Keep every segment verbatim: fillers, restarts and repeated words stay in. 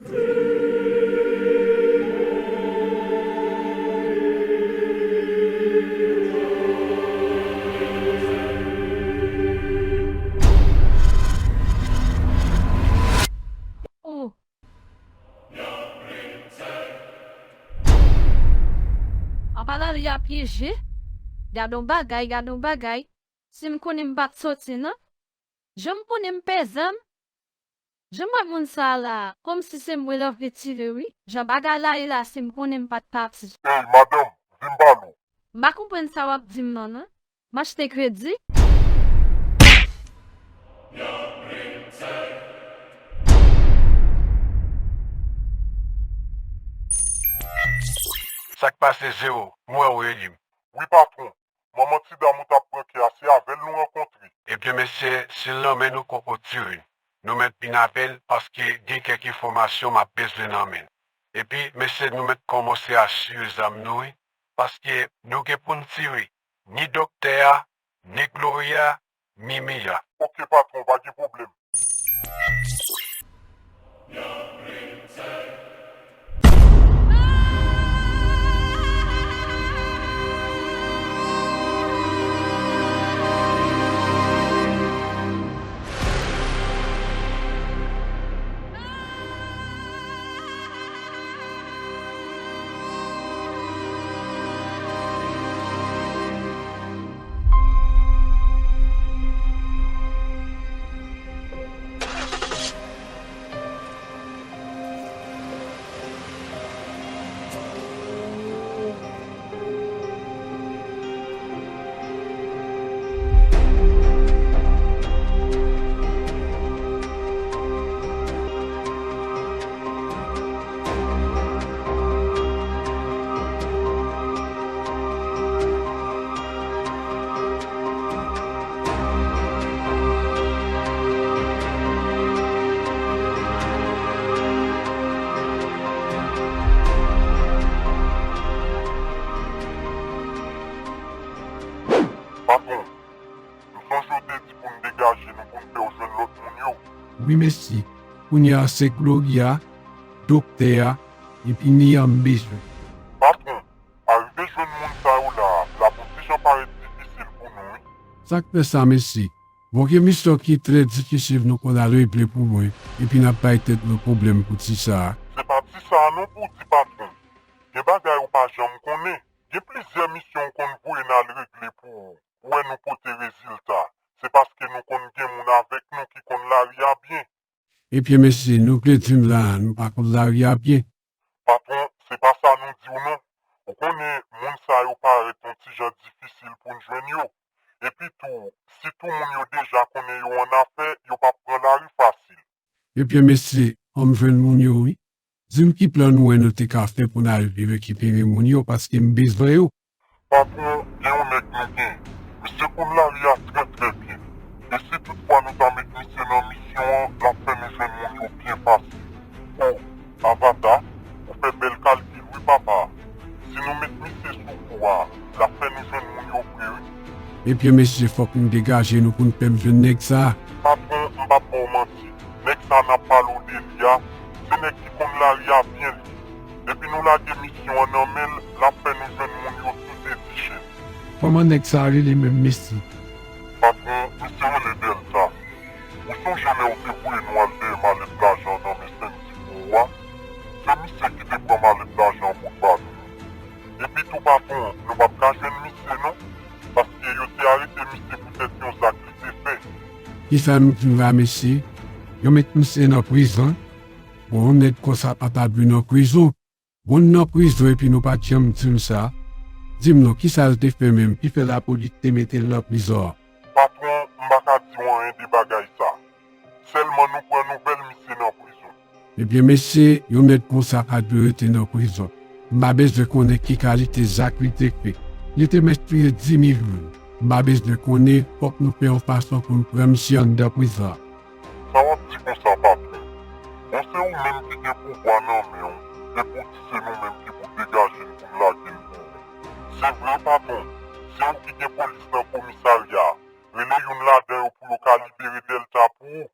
Oh. Apa lari a pyeje? Gade yon bagay, gade yon bagay. Si m konnen m pa t soti, non. Jan m konnen m pè zam. Jan m wè moun sa a la, kòmsi se mwen l ap retire, wi. Jan bagay la ye la, si m konnen m pa t pati. Ey, madanm, vin m pale w. M pa konprann sa w ap di m nan, non. M achte kredi. Sa k pase, Zewo? M wè ou rele m. Wi, patwon. Manman ti dam ou t ap pran kè a, se avè l nou rankontre. Ebyen, mesye, si l nan men nou, koko tire n. Nou mèt vin avè l, paske gen kèk enfòmasyon m ap bezwen nan men l. Epi, mesye, nou mèt kòmanse asire zam nou, wi, paske nou gen pou n tire ni doktè a, ni Gloria, ni Mia. Oke, patwon, pa gen pwoblèm. Patwon, m sonje w te di pou n degaje nou pou n fè w jwenn lòt moun yo. Wi, mesye. Kounye a se Gloria, doktè a, epi Mia m bezwen. Patwon, arive jwenn moun sa yo la a, l ap yon ti jan parèt difisil pou nou, wi. Sa k fè sa, mesye? Bon, gen misyon ki trè difisil nou konn al regle pou mwen, epi n ap bay tèt nou pwoblèm pou ti sa a. Se pa ti sa a non pou w di, patwon. Gen bagay ou pa janm konnen. Gen plizyè misyon w konn voye n al regle pou ou, pou wè nou pote rezilta. Se paske nou konn gen moun avèk nou ki konn lari a byen. Ebyen, mesye, nou vle di m la a, nou pa konn lari a byen? Patwon, se pa sa nou di w non. Ou konnen, moun sa yo parèt yon ti jan difisil pou n jwenn yo. Epi tou, sitou moun yo deja konnen yo annafè, yo p ap pran lari fasil. Ebyen, mesye, fò m jwenn moun yo, wi. Di m ki plan nou wè nou te ka fè pou n al vin rekipere moun yo, paske m bezwen yo. Patwon, gen yon nèg nou gen. Misye konn lari a trè, trè byen. E si toutfwa nou ta met misye nan misyon an, l ap fè nou jwenn moun yo byen fasil. O, Avata, ou fè bèl kalkil wi, papa. Si nou met misye sou kou a, l ap fè nou jwenn moun yo vre, wi. Ebyen, mesye, fòk nou degaje nou pou n fè m jwenn nèg sa a. Patwon, m p ap ba w manti. Nèg sa n ap pale w de li a, se nèg ki konn lari a byen li. Depi nou lage misyon an nan men l, l ap fè nou jwenn moun yo sou de ti chèz. Kòman nèg sa a rele menm, mesye? Patwon, misye rele Dèlta. Ou sonje lè ou te voye nou al dèyè malèt lajan an nan men Sènti pou ou a? Se misye ki te pran malèt lajan an pou l ba nou. Epi tou, patwon, nou p ap ka jwenn misye non, paske yo te arete misye poutèt yon zak li te fè. Kisa nou di la, mesye? Yo met misye nan prizon? Bon, yon nèg konsa pa ta dwe nan prizon. Bon, l nan prizon epi nou pa t janm di m sa. Di m non, kisa l te fè menm ki fè lapolis te mete l nan prizon an? Patwon, m pa ka di w anyen de bagay sa. Sèlman nou pran nouvèl misye nan prizon. Ebyen, mesye, yon nèg konsa pa dwe rete nan prizon. M pa bezwen konnen ki kalite zak li te fè. Li te mèt touye dis mil moun. M pa bezwen konnen, fòk nou fè yon fason pou n pran misye anndan prizon an. Sa w ap di konsa, patwon? Bon, se ou menm ki gen pouvwa nan men w, e pou w di se nou menm ki pou degaje n pou n lage l pou ou. Se vre, patwon, se ou ki gen polis nan komisarya a. Rele youn ladan yo pou yo ka libere Dèlta pou ou.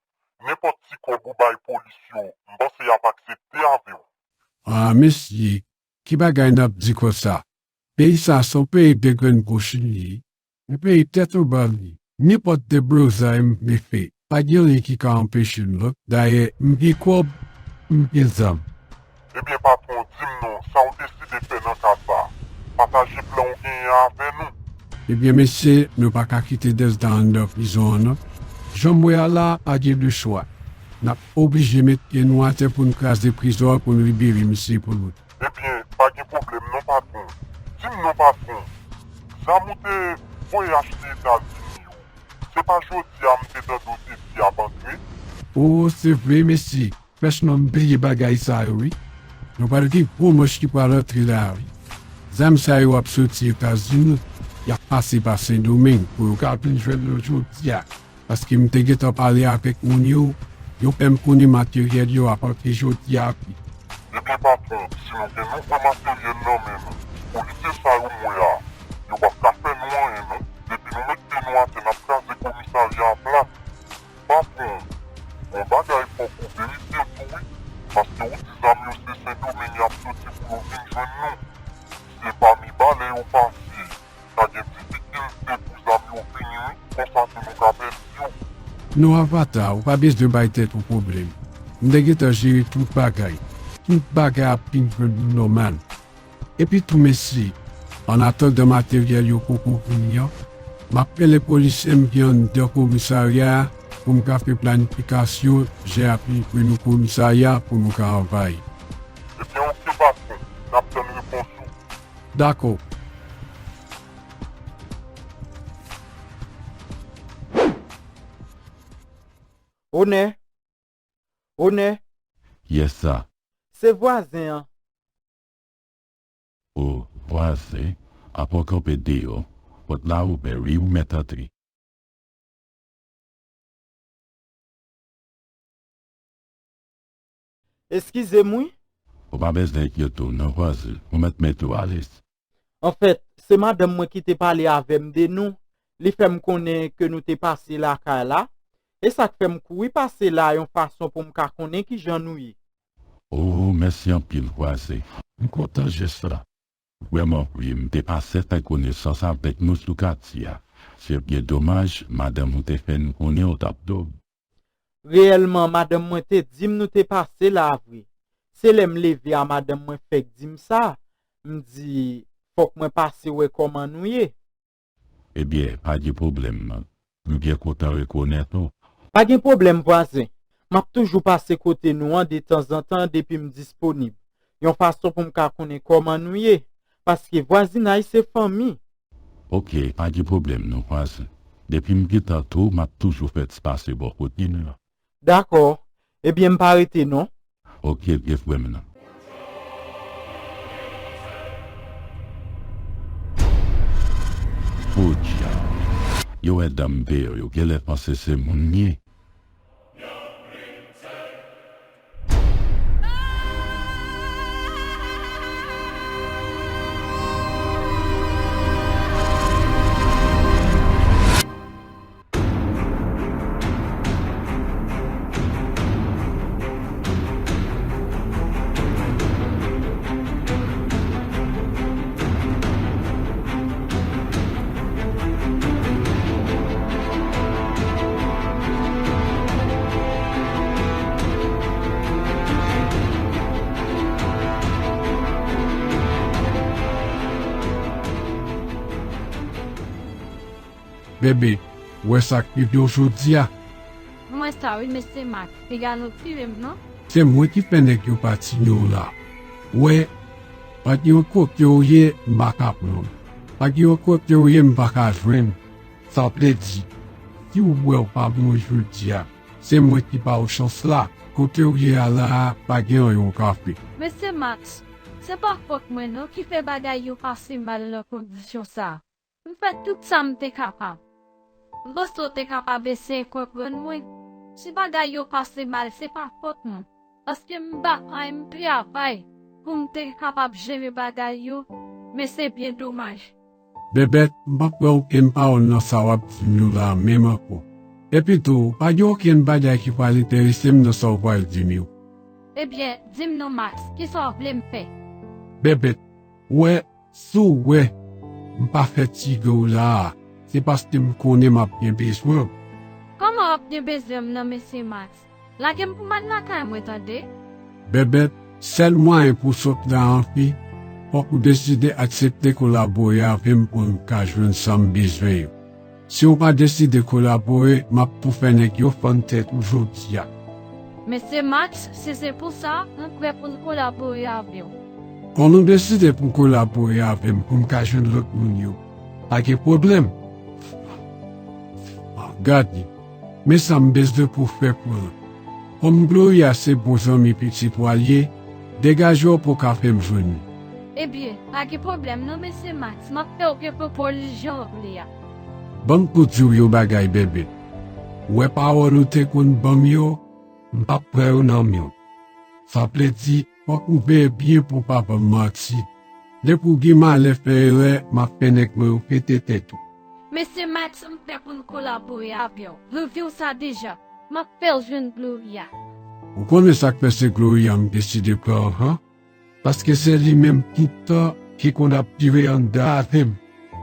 Nenpòt ti kòb ou bay polis yo, m panse y ap aksepte avè w. Ah, mesye, ki bagay n ap di konsa? Peyi sa a se yon peyi de grenn gwoch li ye. Yon peyi tèt anba li. Nenpòt deblozay m vle fè, pa gen anyen ki ka anpeche m, non. Dayè, m gen kòb, m gen zam. Ebyen, patwon, di m non, sa w deside fè nan ka sa a? Pataje plan w genyen an avè nou. Ebyen, mesye, nou pa ka kite Desda anndan prizon an, non. Jan m wè a la a, pa gen de chwa. N ap oblije met pye nou atè pou n kraze prizon an, pou n libere misye pou nou. Ebyen, pa gen pwoblèm non, patwon. Di m non, patwon. Zam ou te voye achte Etazini yo, se pa jodi a m te tande w te di y ap antre? O, se vre, mesye. Frèchman, m bliye bagay sa yo, wi. Nou pral gen gwo manch ki pral antre la, wi. Zam sa yo ap soti Etazini, y ap pase pa Sendomeng pou yo ka vin jwenn nou jodi a. Paske m te gentan pale avèk moun yo, yo fè m konnen materyèl yo ap antre jodi a, wi. Ebyen, patwon, si nou gen nouvo materyèl nan men nou, polisye sa yo m wè a, yo p ap ka fè nou anyen, non. Depi nou met pye nou atè, n ap kraze komisarya a plat. Patwon, gon bagay fòk ou verifye tou wi, paske ou di zam yo se Sendomeng y ap soti pou yo vin jwenn nou. Se pa Mibalè yo pase, ka gen difikilte pou zam yo vini wi, konsa tou nou ka pèdi yo. Non, Avata, ou pa bezwen bay tèt ou pwoblèm. M te gentan jere tout bagay. Tout bagay ap vin jwenn nou nòmal. Epi tou, mesye, annatandan materyèl yo poko vini an, m ap rele polisye m ki anndan komisarya a pou m ka fè planifikasyon jan y ap livre nou komisarya pou nou ka anvayi. Ebyen, oke, patwon. N ap tann repons ou. Dakò. Onè! Onè! Yes, sa. Se vwazen an. O, vwazen, apa w kanpe deyò, pòt la ouvè wi, ou mèt antre. Eskize m wi. Ou pa bezwen enkyete w non, vwazen, ou mèt mete w alèz. Anfèt, se madanm mwen ki te pale avè m de nou, li fè m konnen ke nou te pase lakay la, e sa k fè m kouri pase la yon fason pou m ka konnen kijan nou ye. O, mèsi anpil, vwazen. M kontan jès la. Vrèman vre, m te pase fè konesans avèk nou sou katye a. Se byen domaj, madanm ou te fè n konnen w t ap dòmi. Reyèlman, madanm mwen te di m nou te pase la vre. Se lè m leve a madanm mwen fèk di m sa. M di, fòk mwen pase wè kòman nou ye. Ebyen, pa gen pwoblèm. M byen kontan rekonèt ou. Pa gen pwoblèm, vwazen. M ap toujou pase kote nou an detanzantan depi m disponib. Yon fason pou m ka konnen kòman nou ye. Paske vwazinay se fanmi. Oke, pa gen pwoblèm non, vwazen. Depi m gentan tou, m ap toujou fè ti pase bò kote nou an. Dakò. Ebyen, m pa rete non. Oke, byen frè m nan. Podyab. Yo wè dam deyò yo, genlè panse se moun m ye. Bebe, ou wè sa k rive w jodi a? M wè sa wi, mesye Mak. Piga nou tire m non. Se mwen ki fè nèg yo pa tire w la. Wè, pa gen yon kote w ye, m pa ka pran w. Pa gen yon kote w ye, m pa ka jwenn w. Sa vle di, si w wè w pa mouri jodi a, se mwen ki ba w chans la. Kote w ye a la a, pa gen anyen w ka fè. Mesye Mak, se pa fòt mwen non ki fè bagay yo pase mal nan kondisyon sa a. M fè tout sa m te kapab. M panse w te kapab eseye konprann mwen. Si bagay yo pase mal, se pa fòt mwen. Paske m batay, m travay pou m te kapab jere bagay yo, men se byen domaj. Bebèt, m p ap wè okenn pawòl nan sa w ap di m yo la a menm ankò. Epi tou, pa gen okenn bagay ki pral enterese m nan sa w pral di m yo. Ebyen, di m non, Max, kisa w vle m fè? Bèbèt, ou wè, si w wè m pa fè tige w la a, se paske m konnen m ap gen bezwen w. Kòman w ap gen bezwen m nan, mesye Max? Lage m pou m al lakay mwen, tande. Bèbèt, sèl mwayen pou w sot la anfen, fòk ou deside aksepte kolabore avè m pou m ka jwenn sa m bezwen yo. Si w pa deside kolabore, m ap tou fè nèg yo fann tèt ou jodi a. Mesye Max, si se pou sa, m prè pou n kolabore avè w. Kon nou deside pou kolabore avè m pou m ka jwenn lòt moun yo, pa gen pwoblèm. Gade, men sa m bezwen pou w fè pou l. Kòm Gloria se bon zanmi pitit wa l ye, degaje w pou w ka fè m jwenn li. Ebyen, pa gen pwoblèm non, mesye Max, m ap fè w gen pwopoz jan w vle a. Ban m pou di w yon bagay, Bèbèt. Ou wè pawòl ou te konn ban m yo, m p ap pran yo nan men w. Sa vle di, fòk ou veye byen pou w pa ban m manti. Depi w gen malè fè erè, m ap fè nèg mwen yo pete tèt ou. Mesye Max, m prè pou n kolabore avè w. Nou di w sa deja. M ap fè w jwenn Gloria. Ou konnen sa k fè se Gloria m deside pran an, han? Paske se li menm tout tan ki konn ap vive anndan avè m.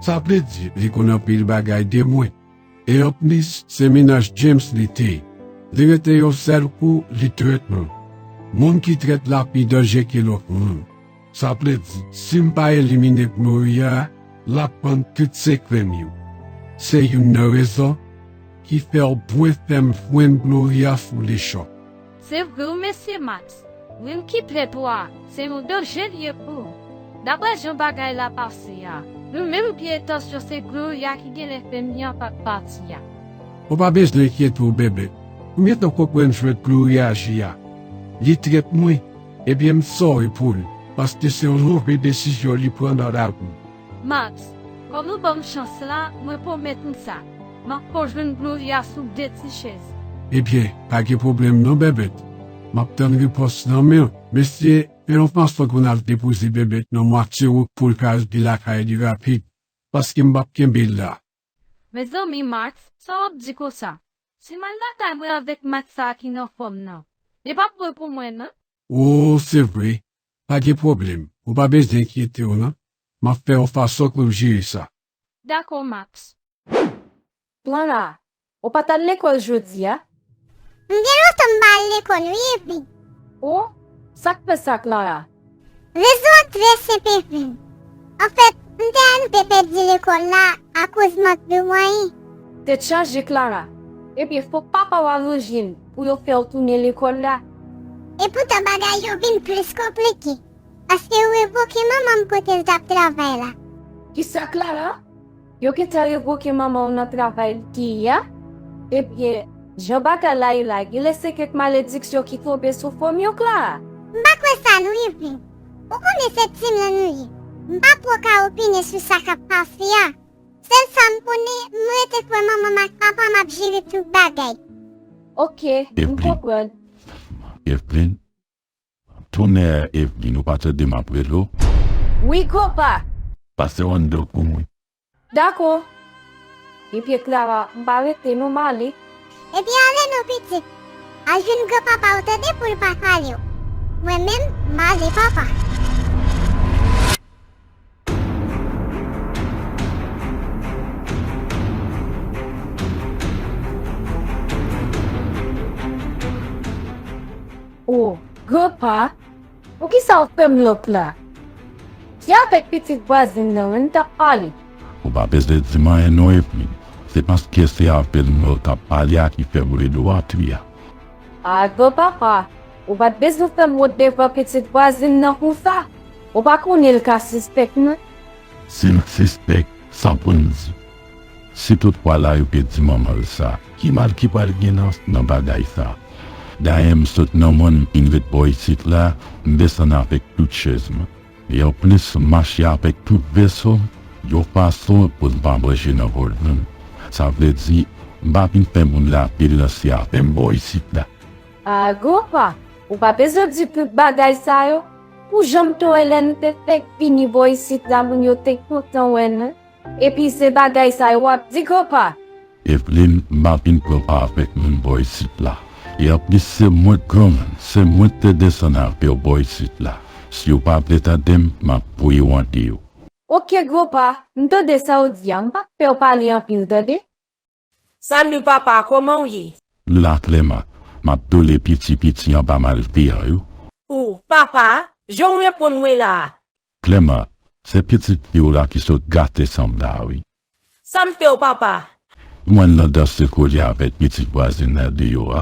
Sa vle di, li konn anpil bagay de mwen. E anplis, se mennaj James li te ye. Li rete yon sèl kou, li trèt mwen. Moun ki trèt la pi danje ke lòt moun. Sa vle di, si m pa elimine Gloria, l ap konn tout sekrè m yo. Se youn nan rezon ki fè w dwe fè m jwenn Gloria sou lecho. Se vre wi, mesye Max. Moun ki trèt wa a, se yon danje l ye pou ou. Daprè jan bagay la pase a, nou menm ki entansyon se Gloria ki genlè fè m li anba pati a. Ou pa bezwen enkyete w, Bèbèt. Konbyen tan w konprann jan Gloria aji a? Li trèt mwen, ebyen m sòri pou li, paske se yon move desizyon li pran nan lavi l. Max, kòm ou ban m chans la, mwen pwomèt ou sa. M ap fè w jwenn Gloria sou de ti chèz. Ebyen, pa gen pwoblèm non, Bèbèt. M ap tann repons nan men w. Mesye, fè yon fason pou n al depoze Bèbèt nan mwatye wout pou l ka rive lakay li rapid, paske m p ap kenbe l la. Mezanmi, Max, sa w ap di konsa? Si m al lakay mwen avèk Max sa a ki nan fòm nan, li p ap bon pou mwen, non? O, se vre. Pa gen pwoblèm. Ou pa bezwen enkyete w, non. M ap fè yon fason pou m jere sa. Dakò, Max. Clara, ou pa t al lekòl jodi a? M gen lontan m pa al lekòl wi, Evelyn. O, sa k fè sa, Clara? Rezon an trè senp, Evelyn. Anfèt, m te arive pèdi lekòl la akoz mank de mwayen. Tèt chaje, Clara. Ebyen, fòk papa w aranje l pou yo fè w tounen lekòl la. Epoutan, bagay yo vin plis konplike. Paske yo revoke manman m kote l t ap travay la. Kisa, Clara? Yo gentan revoke manman w nan travay l te ye a? Ebyen, jan bagay la ye la, genlè se kèk malediksyon ki tonbe sou fanmi w, Clara. M pa kwè sa non, Evelyn. Ou konnen se timoun nou ye. M pa twò ka opine sou sa k ap pase a. Sèl sa m konnen, m rete kwè manman m ak papa m ap jere tout bagay. Oke, m konprann. Evelyn, Tonnè, Evelyn, ou pa tande m ap rele w? Wi, granpa! Pase w anndan pou mwen. Dakò. Ebyen, Clara, m pa rete non, m ale. Ebyen, ale non, pitit. Al jwenn granpapa w, tande, pou l pa kale w. Mwen menm, m ale, papa. O, granpa, poukisa w fè m lòk la? Se avèk pitit vwazin nan wi m t ap pale. Ou pa bezwen di m anyen non, Evelyn. Se paske se avè l mwen w t ap pale a ki fè m rele w antre a. A, granpapa, ou pa t bezwen fè m wont devan pitit vwazin nan konsa. Ou pa konnen l ka sispèk non. Si l sispèk, sa pou n di? Si toutfwa l arive di manman l sa, ki mal ki pral gen nan, nan bagay sa? Dayè, m sot nan mòn, m vin ret bò isit la, m desann avèk tout chèz mwen. E anplis, m mache avèk tout vèso m, yon fason pou n pa manje nan vòlvan m. Sa vle di, m pa vin fè moun lapil nan se avè m bò isit la. A, granpa, ou pa bezwen di tout bagay sa yo. Pou jan m te wè lè n te fèk vini bò isit la, moun yo te kontan wè nou. Epi se bagay sa yo w ap di, granpa? Evelyn, M pa vin pran pa avèk moun bò isit la. E anplis, se mwen k granmoun, se mwen k te desann avè w bò isit la. Si w pa vle tande m, m ap voye w an deyò. Oke, gwo pa, m tande sa w di a, m p ap fè w pale anpil, tande. Salut papa, kòman w ye? M la, Clément. M ap dole piti piti anba malveyan yo. Ou, papa, jan w reponn mwen la a. Clément, se pitit fi w la ki sot gate sanm la a, wi. Sa m fè w, papa? M wè l nan danse kolye avèk pitit vwazen nan deyò a.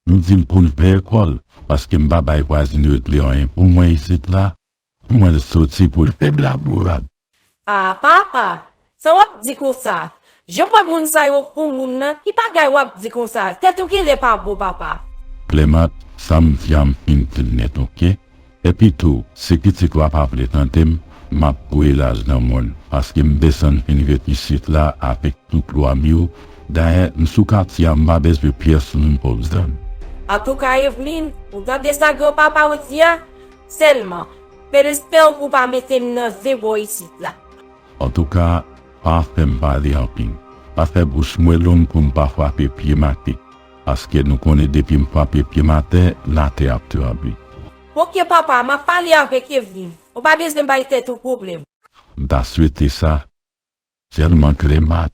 M di l pou l veye kò l, paske m pa bay vwazen regle anyen pou mwen isit la. M wè l soti pou l fè blabourad. A, papa, sa w ap di konsa? Jan w wè moun sa yo pou moun nan, ki bagay w ap di konsa? Tèt ou genlè pa bon, papa. Clément, sa m di a, m fin di l nèt, oke? Epi tou, si pitit ou a pa vle tande m, m ap voye l al nan mòn, paske m desann vin ret isit la avèk tout lwa m yo. Dayè, m sou katye a, m pa bezwen pyès moun pou m zanmi. Antouka, Eveline, ou tande sa granpapa w di a? Sèlman, m espere w pa mete m nan zen bò isit la. Antouka, pa fè m pale anpil. Pa fè bouch mwen long pou m pa frape pye m atè. Paske nou konnen depi m frape pye m atè, latè ap tranble. Oke, papa, m ap pale avèk Eveline. Ou pa bezwen bay tèt ou pwoblèm. M ta swete sa. Sèlman, Clément,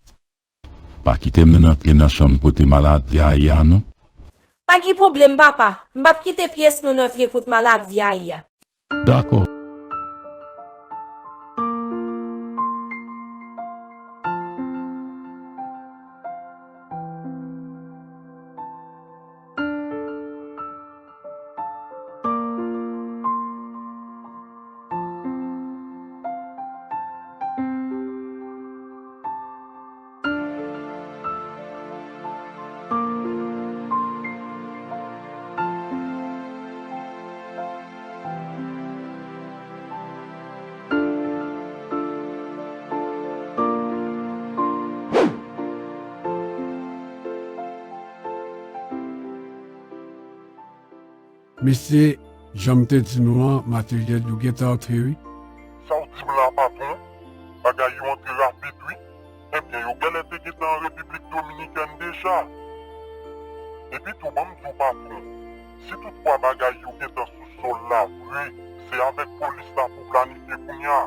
pa kite m antre nan chanm kote maladi a ye a, non. Pa gen pwoblèm, papa. M p ap kite pyès moun antre kot maladi a ye a. Dakò. Mesye, jan m te di nou an, materyèl yo gentan antre, wi. Sa w di m la, patwon? Bagay yo antre rapid, wi. Ebyen, yo genlè te gentan an Repiblik Dominikèn deja. Epi tou, ban m di w, patwon, si toutfwa bagay yo gentan sou sòl la vre, se avèk polis la pou w planifye kounye a.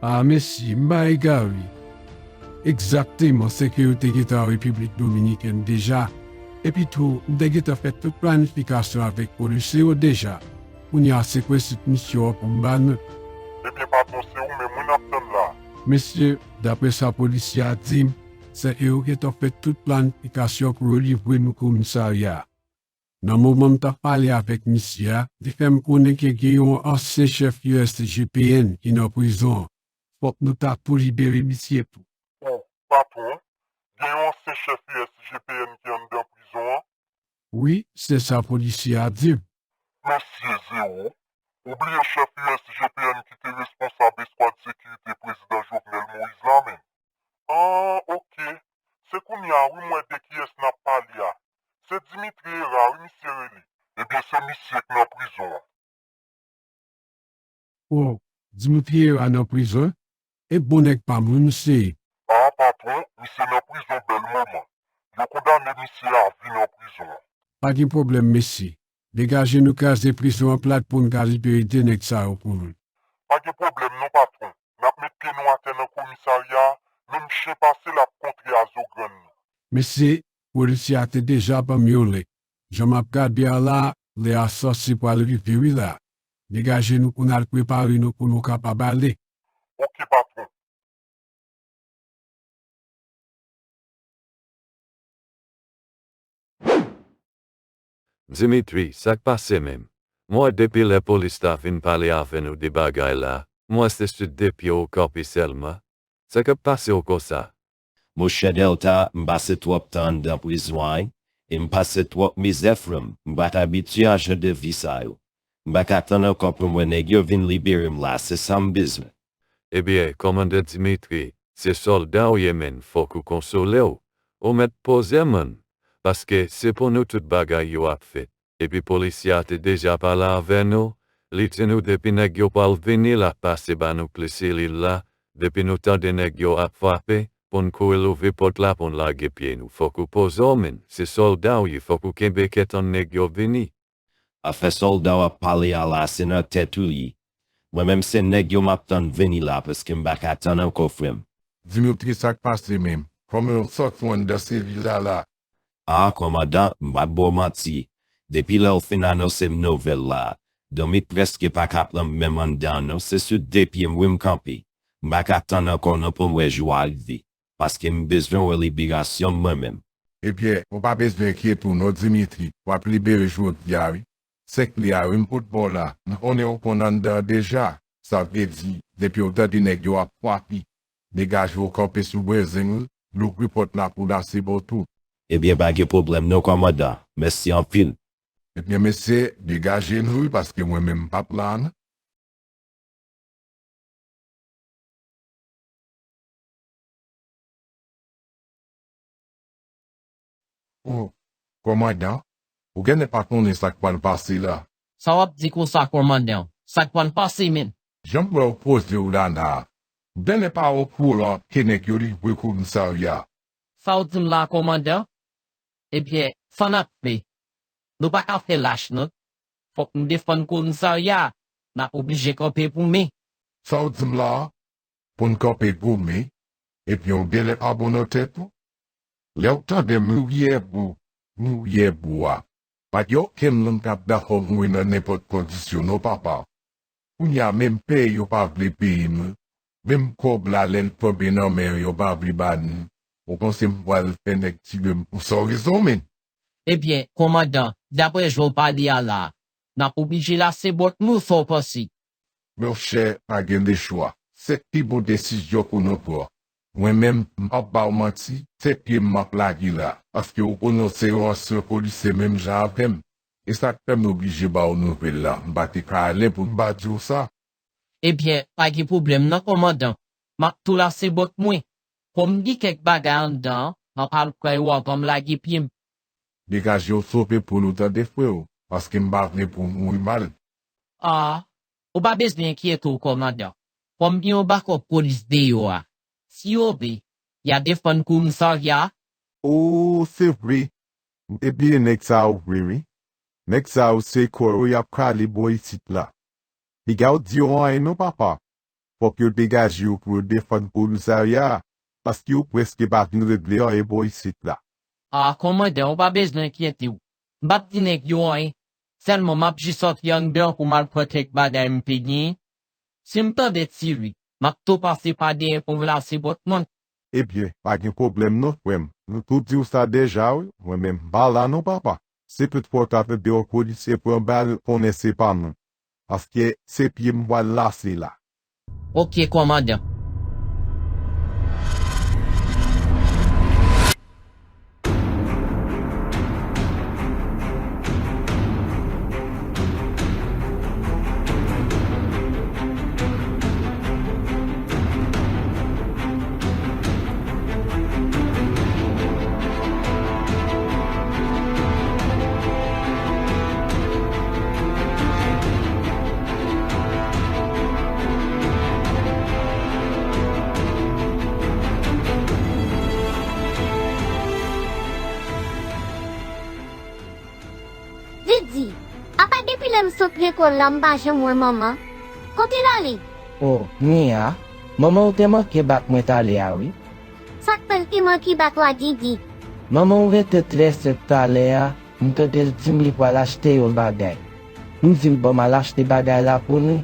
A, mesye, m pa egare. Egzakteman, se ke yo te gentan an Repiblik Dominikèn deja. Epi tou, m te gentan fè tout planifikasyon avèk polisye yo deja. Kounye a, se prensip misyon an pou m ba nou. Ebyen, patwon, se ou menm wi n ap tann la. Mesye, daprè sa polisye a di m, se ke yo gentan fè tout planifikasyon pou yo livre nou komisarya a. Nan moman m t ap pale avèk misye a, li fè m konnen ke gen yon ansyen chèf U S G P N ki nan prizon an. Fòk nou ta tou libere misye tou. O, patwon, gen yon ansyen chèf U S G P N ki anndan prizon an? Wi, se sa polisye a di m. Mesye Zewo, ou bliye chèf U S G P N ki te responsab eskwad sekirite prezidan Jovenel Moïse la menm? An, oke. Se kounye a wi m wè de kiyès n ap pale a. Se Dimitri Hera wi misye rele. Ebyen, se misye k nan prizon an. O, Dimitri Hera nan prizon? E bon nèg pa m wi misye ye. A, patwon, misye nan prizon bèl moman. Yo kondane misye a vi nan prizon an. Pa gen pwoblèm, mesye. Degaje nou kraze prizon an plat pou n ka libere de nèg sa yo pou nou. Pa gen pwoblèm non, patwon. N ap met pye nou atè nan komisarya a, menm chen pase l ap kontre a zo grann li. Mesye, polisye a te deja ban m yon lè. Jan m ap gade a la, lè a sanse pral rive wi la. Degaje nou pou n al prepare nou pou nou kapab ale. Oke, patwon. Dimitri, sa k pase menm? M wè depi lè polis la vin pale avè nou de bagay la, m wè se sou de pye w kanpe sèlman. Sa k ap pase w konsa? Monchè Delta, m pase twòp tan anndan prizon an, e m pase twòp mizè, frè m. M pa t abitye a jan de vi sa yo. M pa ka tann ankò pou m wè nèg yo vin libere m la, se sa m bezwen. Ebyen, kòmandan Dimitri, se sòlda w ye, men fòk ou konsole w. Ou mèt poze, man, paske se pou nou tout bagay yo ap fèt. Epi polisye a te deja pale avè nou, li di nou depi nèg yo pral vini, l ap pase ba nou kle selil la, depi nou tande nèg yo ap frape, Pon kouri louvri pòt la, pon lage pye nou. Fòk ou poze w, men. Se sòlda w ye, fòk ou kenbe kè tann nèg yo vini. Afè sòlda w ap pale a la, se nan tèt ou li. Mwen menm se nèg yo m ap tann vini la, paske m pa ka tann ankò, frè m. Dimitri, sa k pase menm? Kòman w sòti w anndan seri la la? A, kòmandan, m p ap ba w manti. Depi lè w fin anonse m nouvèl la, dòmi prèske pa ka pran m menm anndan an non, se sou de pye m wi m kanpe. M pa ka tann ankò non pou m wè jou a rive, paske m bezwen wè liberasyon m mwen menm. Ebyen, ou pa bezwen enkyete w non, Dimitri, w ap libere jodi a wi. Senk li a wi m pot ba w la, m konnen w konn anndan an deja. Sa vle di, depi w tande nèg yo ap kwape, degaje w kanpe sou brenzen w, louvri pòt la pou l ase ba w tou. Ebyen, pa gen pwoblèm non, kòmandan. Mèsi anpil. Ebyen, mesye, degaje nou wi, paske mwen menm m p ap la non. O, kòmandan, ou genlè pa konnen sa k pral pase la. Sa w ap di konsa, kòmandan? Sa k pral pase menm? Jan m wè w poze w la la a, ou genlè pa okouran ke nèg yo livre komisarya a. Sa w di m la, kòmandan? Ebyen, sa n ap fè? Nou pa ka fè lach non. Fòk nou defann komisarya a. N ap oblije kanpe goumen. Sa w di m la a? Pou n kanpe goumen, ebyen w genlè pa bon nan tèt ou. Lè w tande miryè bou, miryè bou a, pa gen okenn moun k ap dakò mouri nan nenpòt kondisyon non, papa. Kounye a menm peye yo pa vle peye nou. Menm kòb la lè l tonbe nan men yo, yo pa vle ba nou. Ou panse m pral fè nèg tire m pou sa w rezon menm? Ebyen, kòmandan, daprè jan w pale a la a, n ap oblije lase bòt nou, sa w panse? Monchè, pa gen lechwa. Se pi bon desizyon pou nou pran. Mwen menm, m p ap ba w manti, se pye m m ap lage la, paske w konnen w se yon ansyen polisye menm jan avè m. E sa k fè m oblije ba w nouvèl la. M pa te ka ale pou m pa di w sa. Ebyen, pa gen pwoblèm non, kòmandan. M ap tou lase bòt mwen. Kòm gen kèk bagay anndan an, m ap al pran yo anvan m lage pye m. Degaje w, sove poul ou tande, frè o, paske m pa vle pou w mouri mal. A, ou pa bezwen enkyete w, kòmandan. Kòm gen yon bakòp polis deyò a, si yo vle, y a defann komisarya a. O, se vre. M te bliye nèg sa yo vre wi. Nèg sa yo se kò yo y ap kale bò isit la. Piga w di yo anyen non, papa. Fòk yo degaje yo pou yo defann komisarya a, paske yo prèske pa vin regle anyen bò isit la. A, kòmandan, ou pa bezwen enkyete w. M p ap di nèg yo anyen. Sèlman, m ap jis antre anndan pou m al pran kèk bagay m te genyen. Si m tande tire, m ap tou pase pa dèyè pou m lase bòt mwen. Ebyen, pa gen pwoblèm non, frè m. Nou tou di w sa deja wi, mwen menm m pa la non, papa. Se tout fwa w ta tande yon polisye pran bal, konnen se pa nou. Paske se pye m pral lase la. Oke, kòmandan. Didi, apa depi lè m sot lekòl la m pa janm wè manman? Kote l ale? O, Mia, manman w te manke bat mwen talè a wi. Sa k fè l te manke bat w a, Didi? Manman w rete trè senp talè a, m tande l di m li pral achte yon bagay. M di l ban m al achte bagay la pou nou.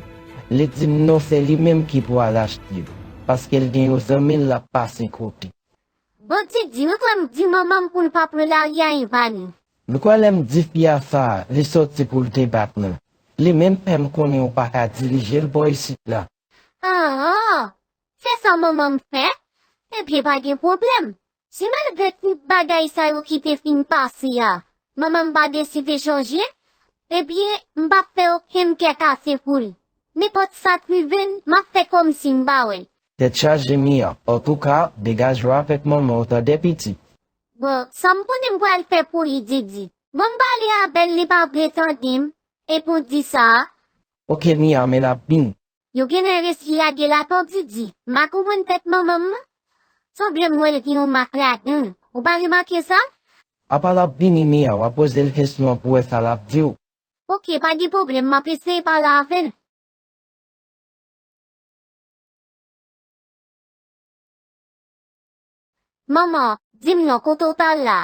Li di m non, se li menm ki pral achte, paske l gen yon zanmi l l ap pase kote. Bon, Didi, ou kwè m di manman m pou l pa pran lari a, Ivani? Ou kwè lè m di fi a sa, li sòti pou l te bat mwen? Li menm fè m konnen ou pa ka dirije l bò isit la. An, an, se sa manman m fè? Ebyen, pa gen pwoblèm. Si malgre tout bagay sa yo ki te fin pase a, manman m pa deside chanje, ebyen, m p ap fè okenn kè kase pou l. Nenpòt sa k rive l, m ap fè kòmsi m pa wè l. Tèt chaje, Mia. Antouka, degaje w avèk manman w, tande, pitit. Bon, sa m konnen m pral fè pou li, Didi? Bon, m pale avè l, li pa vle tande m. E pou di sa a? Oke, Mia, men n ap vini. Yo genlè resi lage l atò, Didi. M pa konprann tèt manman m non. Sanble m wè l gen yon mak ladan l. Ou pa remake sa? Apa l ap vini, Mia, w ap poze l kesyon pou w wè sa l ap di w. Oke, pa gen pwoblèm, m ap eseye pale avè l. Manman, di m non, kote w t al la?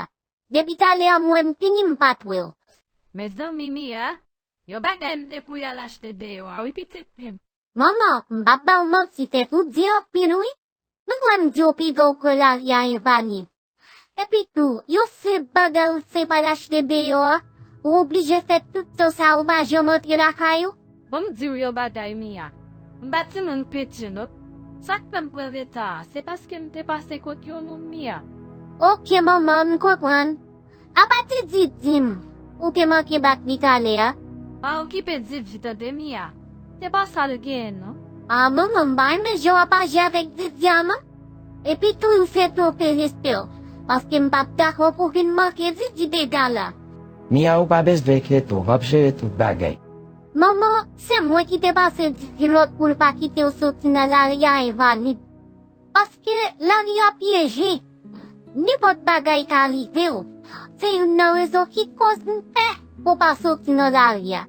Depi talè a m wè m vini, m pa t wè w. Mezanmi, Mia, yon bagay m te pou y al achte deyò a, wi, pitit fi m. Manman, m p ap ba w manti, tèt ou di anpil, wi. Nou wè m di w piga w kwè lari a envalid. Epi tou, yon senp bagay ou senp al achte deyò a, ou oblije fè tout tan sa a ou pa janm antre lakay ou? Ban m di w yon bagay, Mia. M pa timoun piti non. Sa k fè m pran reta a, se paske m te pase kot yon moun, Mia. Oke, manman, m konprann. Apa Didi di m ou te manke bat li talè a? Pa okipe Didi tande, Mia. Se pa sa l genyen non. A, manman, m pa renmen jan w ap aji avèk Didi a non. Epi tou, m fè twonpe respè w, paske m p ap dakò pou w vin manke Didi dega la. Mia, ou pa bezwen enkyete w, m ap jere tout bagay. Manman, se mwen ki te pase Didi lòd pou l pa kite w soti nan lari a envalid. Paske lari a pyeje. Nenpòt bagay ka rive w. Se youn nan rezon ki koz m pè pou w pa soti nan lari a.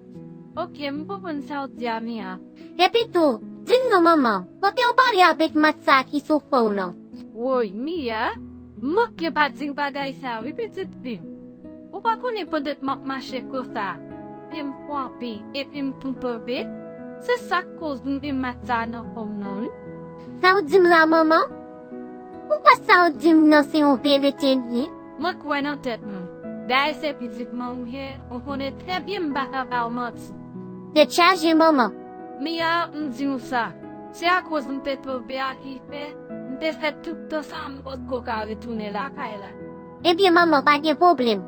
Oke, m konprann sa w di a, Mia. Epi tou, di m non manman, kote w pale avèk mat sa a ki sou fè w lan? Woy, Mia, m manke pa di w bagay sa a wi, pitit fi m. Ou pa konnen pandan m ap mache konsa, pye m kwanpe epi m tou tonbe? Se sa k koz m gen mat sa a nan kò m nan wi. Sa w di m la, manman? Ou kwè sa w di m nan se yon verite li ye? Mwen kwè nan tèt mwen. Dayè se pitit mwen ou ye, ou konnen trè byen m pa ka ba w manti. Tèt chaje, manman. Mia, m di w sa, se akoz m te tonbe a ki fè m te fè tout tan sa a m potko ka retounen lakay la. Ebyen, manman, pa gen pwoblèm.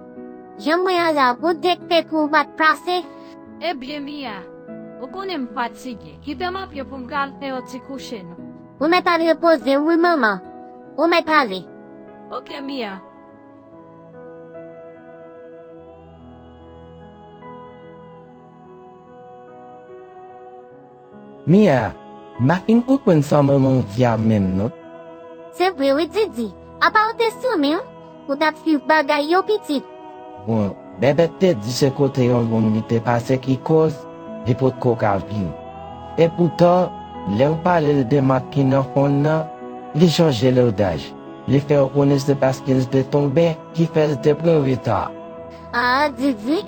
Jan mwen an la, bon dèk tèt ou pa t kase. Ebyen, Mia, ou konnen m fatige. Kite m anpye pou m ka al fè yon ti kouche non. Ou mèt al repoze w wi, manman. Ou mèt ale. Oke, Mia. Mia, m pa fin konprann sa manman w di a menm non. Se vre wi, Didi. Apa w te sanble w, ou t ap swiv bagay yo, pitit. Bon, Bèbèt te di se kote yon moun li te pase ki koz li potko ka vini. Epoutan, lè w pale l de mak ki nan fon l nan, li chanje langaj. Li fè w konnen se paske l te tonbe ki fè l te pran reta. A, Didi,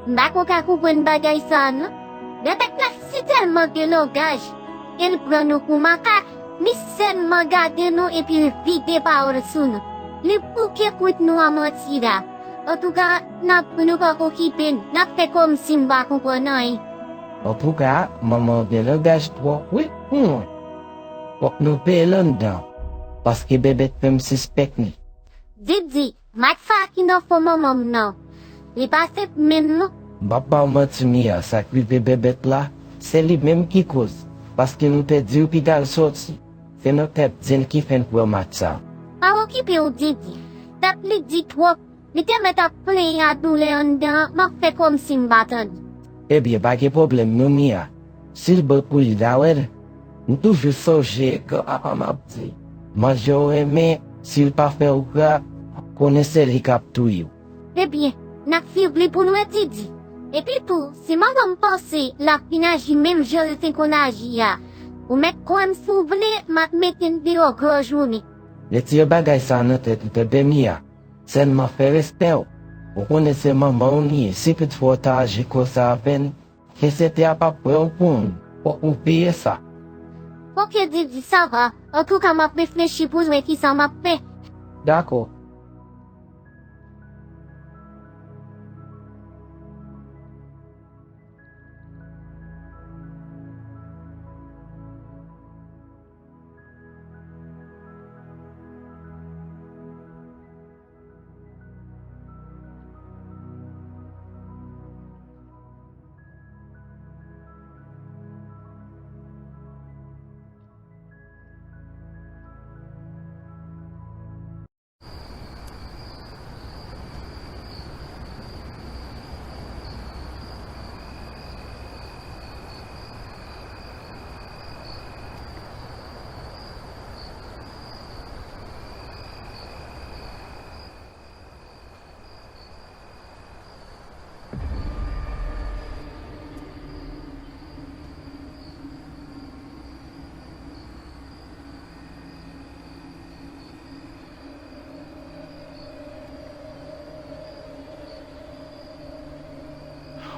m pa ko ka konprann bagay sa a non. Bèbèt la sitèlman gen langaj, e l pran nou pou makak, li sèlman gade nou epi l vide pawòl sou nou. Li bouke kwit nou a manti la. Antouka, n ap, nou pa okipe n, n ap fè kòmsi n pa konprann anyen. Antouka, manman w gen langaj twòp wi pou mwen. Fòk nou peye l anndan, paske Bèbèt fè m sispèk li. Didi, mak sa a ki nan fon manman m nan, li pa senp menm non. M p ap ba w manti, Mia, sa k rive Bèbèt la, se li menm ki koz, paske nou te di w piga l soti. Se nan tèt di l ki fè n pran mak sa a. Pa okipe w, Didi. Tèt li di twòp. Li te mèt ap plenyen a doulè anndan an, m ap fè kòmsi m pa tande. Ebyen, pa gen pwoblèm non, Mia. Si l bon pou li, dayè, m toujou sonje granpapa m ap di, manje w renmen, si l pa fè w gra, konnen se li k ap touye w. Ebyen, n ap swiv li pou n wè, Didi. Epi tou, si manman m panse l ap vin aji menm jan l te konn aji a, ou mèt kwè m si w vle, m ap mete n deyò gran jounen. Retire bagay sa a nan tèt ou tande, Mia. Sèlman fè respè w. Ou konnen se manman w li ye, si toutfwa w ta aji konsa avè n, Sesete a p ap pran w pou moun, fòk ou peye sa. Oke, Didi, sa va. Antouka, m ap reflechi pou m wè kisa m ap fè. Dakò.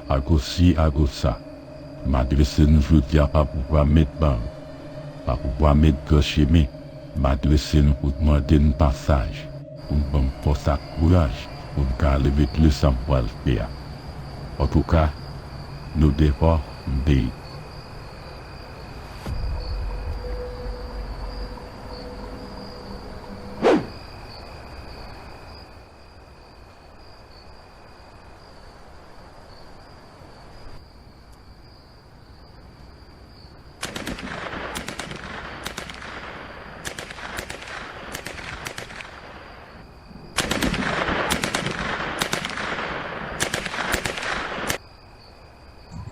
Agosi, agosa. M adrese nou jodi a pa pouvwa met ban, pa pouvwa met gran chemen. M adrese nou pou n mande n pasaj, pou n ban m fòs ak kouraj, pou n ka ale regle sa m pral fè a. Antouka, nou defò, m deye.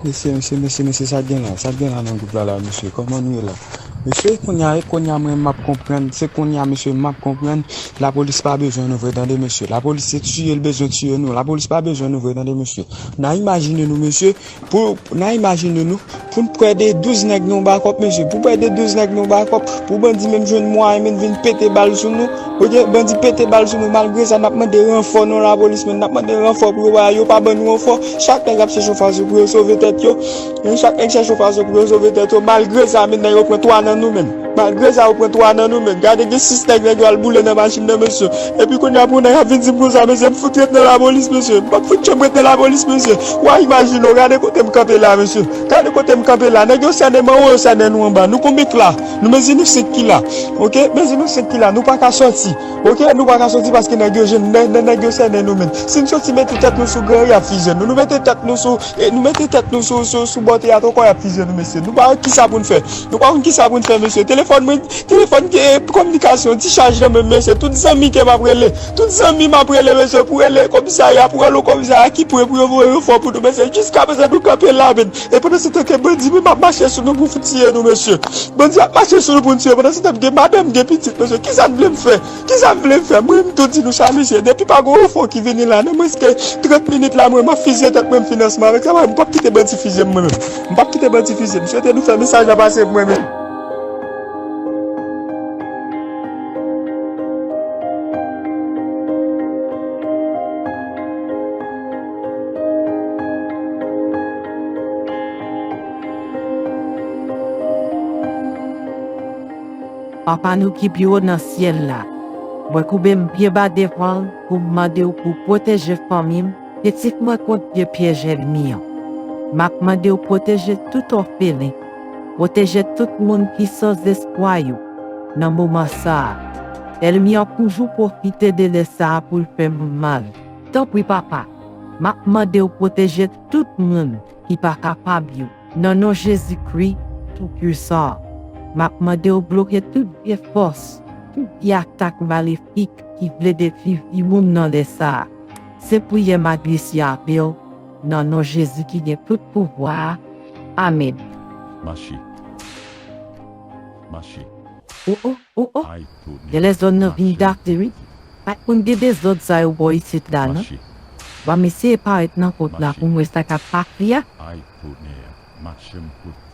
Mesye, mesye, mesye, mesye, sa k gen la? Sa k gen la nan gwoup la, la, mesye? Kòman nou ye la? Mesye, kounye a, e kounye a mwen m ap konprann. Se kounye a, mesye, m ap konprann. Lapolis pa bezwen nou vre, tande, mesye. Lapolis se tiye l bezwen tiye nou. Lapolis pa bezwen nou vre, tande, mesye. N a imajine nou, mesye, pou, n a imajine nou, pou n pran de douz nèg nan yon bakòp, mesye. Pou pran de douz nèg nan yon bakòp, pou bandi menm jwenn mwayen menm vin pete bal sou nou. Ok, bandi pete bal sou nou, malgre sa, n ap mande ranfò nan lapolis, men n ap mande ranfò pou yo pa, yo pa ban nou ranfò. Chak nèg ap chèche yon fason pou yo sove tèt yo. Men chak nèg chèche yon fason pou yo sove tèt yo. Malgre sa, men nèg yo pran twa nan nou, men. Malgre sa, yo pran twa nan nou, men. Gade, gen sis nèg, nèg yo al boule nan machin nan, mesye. Epi kounye a, pou nèg ap vin di m konsa, mesye, m fout ret nan lapolis, mesye. M p ap fout janm ret nan lapolis, mesye. W a imajine w, gade kote m kanpe la, mesye. Gade kote m kanpe la. Nèg yo sènen m anwo, yo sènen nou anba. Nou konbyen k la? Nou mezi nou senk ki la. Ok? Mezi nou senk ki la. Nou pa ka sòti. Ok? Nou pa ka sòti paske nèg yo jwenn, nè-, nè-, nèg yo sènen nou menm. Si n sòti mete tèt nou sou gran, y ap fize nou. Nou mete tèt nou sou, e, nou mete tèt nou sou, sou, sou bò teyat ankò, y ap fize nou, mesye. Nou pa wè kisa pou n fè. Nou pa konn kisa pou n fè, mesye. Telefòn mwen, telefòn ke kominikasyon, ti chaj nan men m, mesye. Tout zanmi ke m ap rele. Tout zanmi m ap rele, mesye, pou rele komisarya, pou rele komisarya ki pre pou yo voye ranfò pou nou, mesye. Jiskaprezan, nou kanpe la, men. E pandan se tan ke bandi menm ap mache sou nou pou tiye nou, mesye. Bandi ap mache sou nou pou n tiye. Pandan se tan, m gen madanm, m gen pitit, mesye. Kisa n vle m fè? Kisa n vle m fè? Mwen, m tou di nou sa, mesye. Depi pa gen ranfò ki vini la, nan mwens ke trant minit la, mwen, m ap fize tèt mwen, m fin ansanm avèk sa, m p ap kite bandi fize m, mwen menm. M p ap kite bandi fize m. M swete nou fè mesaj la pase pou mwen menm. Papa nou ki pi wo nan syèl la, mwen koube m byen ba devan w pou m mande w pou w pwoteje fanmi m, pitit mwen kont pye pyèj ènmi an. M ap mande w pwoteje tout òfelen, pwoteje tout moun ki san zespwa yo nan moman sa a. Ènmi an toujou pwofite de lè sa a pou l fè moun mal. Tanpri, Papa, m ap mande w pwoteje tout moun ki pa kapab yo. Nan non Jezikri Toupisan, m ap mande w bloke tout vye fòs, tout vye atak malefik ki vle detwi vi moun nan lè sa a. Se priyè m adrese avè w, nan non Jezi ki gen tout pouvwa a. Amèn. Mache. Mache. O, o, o, o! Ay, tonè. Gen lè zòn nan vin date, wi. Pa t konn gen dezòd sa yo bò isit la, non. Mache. W a m eseye parèt nan kont la pou m wè sa k ap pase a. Ay, tonè. Mache m fout